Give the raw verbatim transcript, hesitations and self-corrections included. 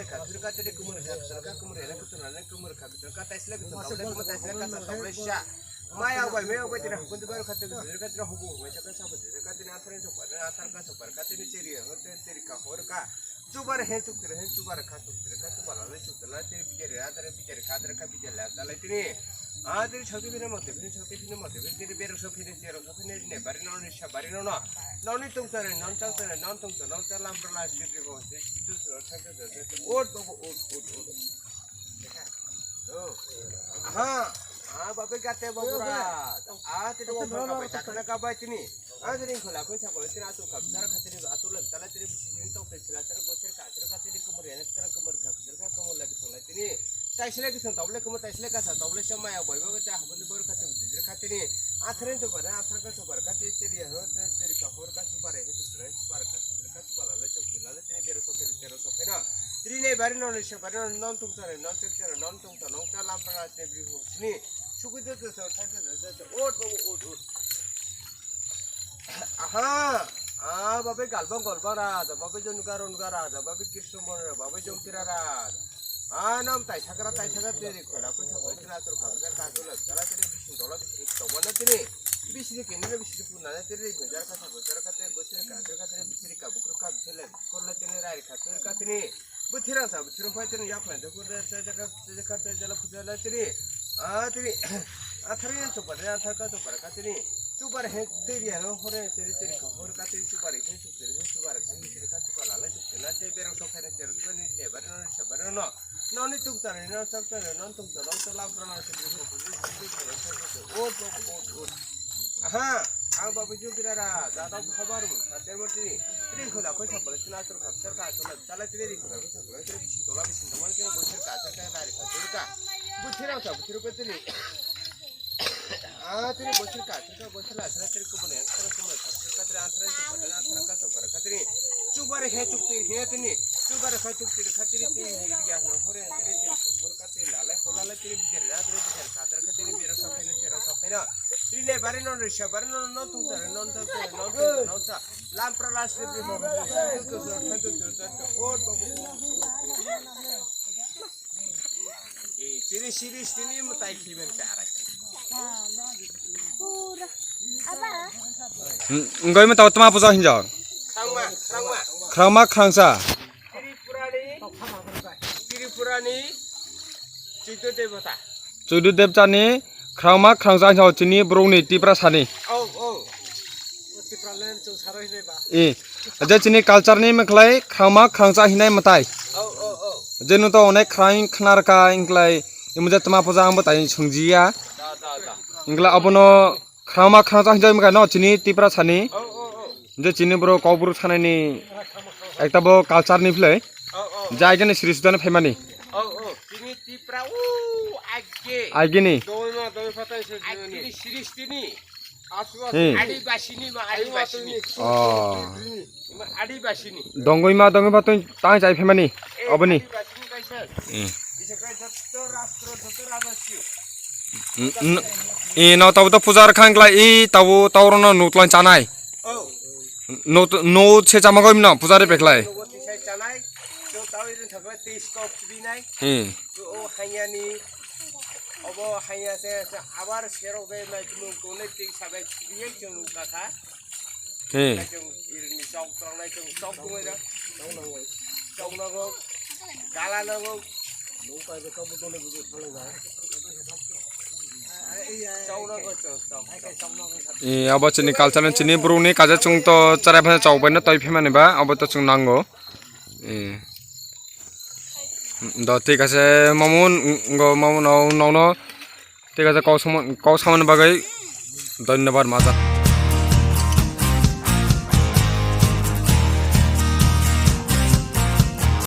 rikha, thurikha, tini kumur rikha, kuchurkha, kumur rikha, kuchurkha, kumur rikha, kuchurkha, taisle kuchurkha, taisle kumur, taisle kasa, taisle sa. Maya bai, maya bai, tini hukundi bai rikha, tini rikha, tini hubu, bai chakha, sabu, rikha, tini athar rikha, sokpa rikha, tini athar rikha, sokpa rikha, tini cheri, tini cheri kha, hor kha. Chubar he chuktir he chubar kha chuktir kha chubar le chuktir le tini bijari adre bijari kha adre kha bijari le adre tini. A tini sakti bini mote bini sakti bini mote bini tini berok so phini cherok so phini ne bari no ni sa bari no no. Noni tungsa re non chang tare non tungsa non chang lam bra la sibri bo se kitu so chang tare ot bo ot ot ot. Ha, ha, babe gate babu ra. Ah, tini wafang kabai, sakna kabai tini. Ah, tini khola koi sakole tini atur kap sara khatini atur lagi tala tini bisi tini tong tini sila tini gocher ka tini ka tini kumur yana tini kumur ka tini ka kumur lagi tong lai tini. Taisle ki tong table kumur taisle ka sa table se maya boi babe ta habuni bor khatini bisi khatini. Athre to bare athre ka to bare khatini tiri ya ho tiri ka hor ka supare he supare supare ka supare ka supare le chok tini le tini bero so tini bero so phena. Rini bari non se bari non non tung tare non tek tare non tung ta non ta lam pra se bri hu sini. Suku de de so thai de de de ot bo ot ot. Aha. Ah, babe galbang golbang ra da babe jon garon gara da babe Krishna mon ra babe jon kira ra. Ah, nam tai sakra tai sakra te ri kola ko sakra kira tur ka ka ka ko la kala te ri bisu dola bisu to mana te ri. Bisu ke ne bisu puna te ri jar ka sa jar ka te go se ka jar ka te ri bisu ka bu ka bisu le ko la te ri ra ka te ka te ri. Bwthirang sa bwthirang phai tini yak lai dokho de se jaga se jaga se jala phuja lai tini. Ah, tini. Athar yang chopar ya athar ka chopar ka tini. Chupar he tiri ano hore tiri tiri ka hor ka tini chupar he chupar he chupar ka tini tiri ka chupar la lai chupar la te berang so phai tero so ni ne bar no sa bar no. No ni tuk tar no sak tar no tuk tar no lam prana se. O o o o. Aha, ang babu jung kira ra, da da khabar mu, sa ter mo tini. Tini khoda koi sa pala tini atur khap ser ka atur la, tala tini ri khoda koi sa pala tini bisin tola bisin tola kira boi ser ka ser ka dari ka ser ka. Boi ser ka, boi ser ka tini. Ah, tini boi ser ka, ser ka boi ser la, ser tini ko bone, ser ko bone, ser ka tini antar ko bone, antar ka to para ka tini. Chubare he chukti he tini, chubare he chukti ka tini tini ya no hore tini tini hor ka tini la la, hola la tini bijar ya tini bijar ka ka tini bira sa tini tera sa tini. Rine bari non risa bari non non tung tare non tung tare non tung tare non ta lam pra la sri bri baba tu tu tu tu tu tu tu ot babu. E siri siri sini mutai khiben ka arai. Pura. Aba. Ngoi ma tau tma puja hinjo. Khangma, khangma. Khangma khangsa. Tripurani, Tripurani Chuddo Devata. Chuddo Devata ni khangma khangsa hinjo chini borok ni Tiprasa ni. Oh, oh. Tipraland chwng saroi hinai ba. Eh. Je chini culture ni meklai khangma khangsa hinai matai. Oh, oh, oh. Je no to onek khrang khnarka inklai imuje tma puja ang bo tai sungjiya. Da, da, da. Inklai abono Khangma khangsa hinjak mika no chini Tiprasa ni. Oh, oh, oh. Je chini bro kokbru sanani ekta bo culture ni phlai. Oh, oh. Je agini siri sudani phaimani. Oh, oh. Chini Tipra, uh, age. Agini. Doi ma, doi phatai se. Agini siri sudani. Asu, asu. Hmm. Adibasi ni ma, Adibasi ni. Oh. Ma Adibasi ni. Dongoi ma, dongoi ma tong tang jai phaimani. Eh, oboni. Adibasi ni kaisa. Hmm. Bisa kaisa to rastro, to rajasyo. N-, n-, e, no, tabo to puja rwkha wngkla, e, tabo, tabo rwno nuk twlang chanai. Oh. No, no, se chama goi mino, puja rwpekhlai. Nogo tisai chanai, to tabo irin thakla tei stok sibinai. Hmm. To o hanyani, obo hanya se, se abar serok bai mai tumung tongnai tei sabai sibiyai chwng nukha kha. He. E, abo chini culture ni chini borok ni kaisa chwng to cherai phano chok bai no twi phaimani ba abo to chwng nango. E. Do thik ase mamun, ngo mamun no, no, no. Thik ase kok samani bagwi dhonyobad majak.